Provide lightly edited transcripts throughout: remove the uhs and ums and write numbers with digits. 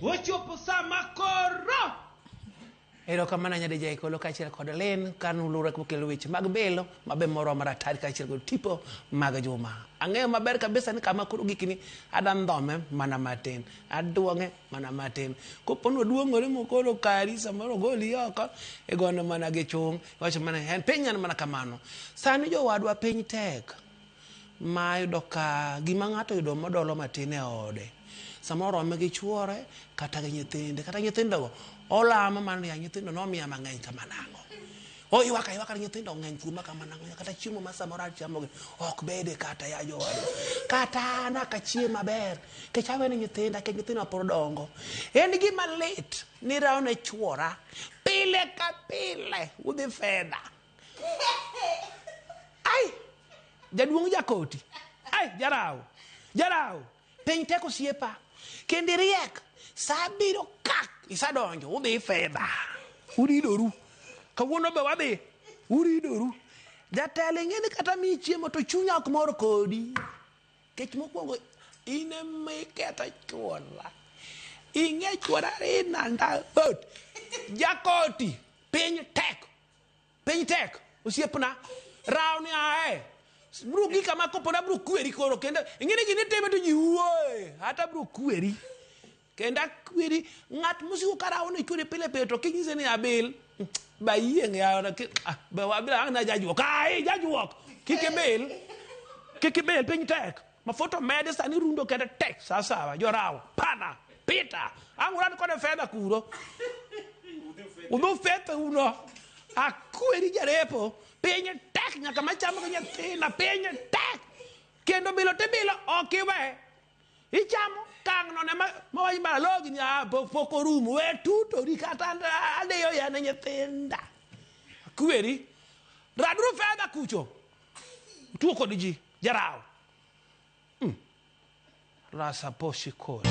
Ochopo sama koro! Erokamano ahinya DJ Kolo kaachiel kod Lin kanulure kokelo weche mag bilo mabe moro maratari kaachiel kod tipo mag juma. Ang'eyo maber kabisa ni kama koro gikni ada ndhome mana matin, aduong'e mana matin. Kopo ni oduong'ore mokoro kari samoro ogoli oko, igono mana gi chung', iwacho mana en piny en mana kamano. Sani jowadwa piny tek. Ma iyudo ka gima ng'ato oyudo modolo matin e ode, samoro orome gi chuore kata gi nyithinde, kata nyithindogo olamo mana niya, nyithindo nomiya mang'eny kama nang'o. Oywak aywaka ni nyithindo ng'eny kuoma kama nang'o, kata chiemo ma samoro achamo gi ok bede kata ya jowadwa. Kata an ok achiem maber, nikech awe ne nyithinda, nikech nyithinda pod dongo. En gima lit ni rawo ne chuora pile ka pile udhi fedha. Ai! Jaduong' jakoti. Ai, jarawo. Jarawo. Piny tek osiepa. Kendo iriek. Sa biro kak isadonjo udhi fedha. Uridoru. Kawuono be wadhi. Uridoru. Jatelo ing'e ni kata miyi chiemo to chunya ok mor kodi. Kech mokwongo in ema iketho chuora. Ing'e chuora rina nda. Jakoti. Piny tek. Piny tek, osiepna. Rawo ni ae. Bro gika ma kopona bro kweri koro kendo ing'e ni gini time to ji wuoye. Hata bro kweri. Kendo akweri ng'at mosiko ka rawo ni chwori pile pile to kinyise ni abil ba yieng' ya ah, ba wabil ang' na jajuok. Ai jajuok. Kik ibil. Kik ibil piny tek. Mafuta omedi sani rundo kende tek sawa sawa jorawo pana pita ang' urad kode fedha kuro udhu fethe uno akweri jarepo piny tek nyaka machamo gi nyithinda piny tek kendo bilo tibilo ok iwe ichamo kang' none mawach mana logi ni ah, pok orumo we tutori kata adiyo ya ne nyithinda akweri raduru fedha kucho tuo kod ji jarawo Rasa poshi kod.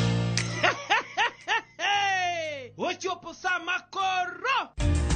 Ochopo sama koro!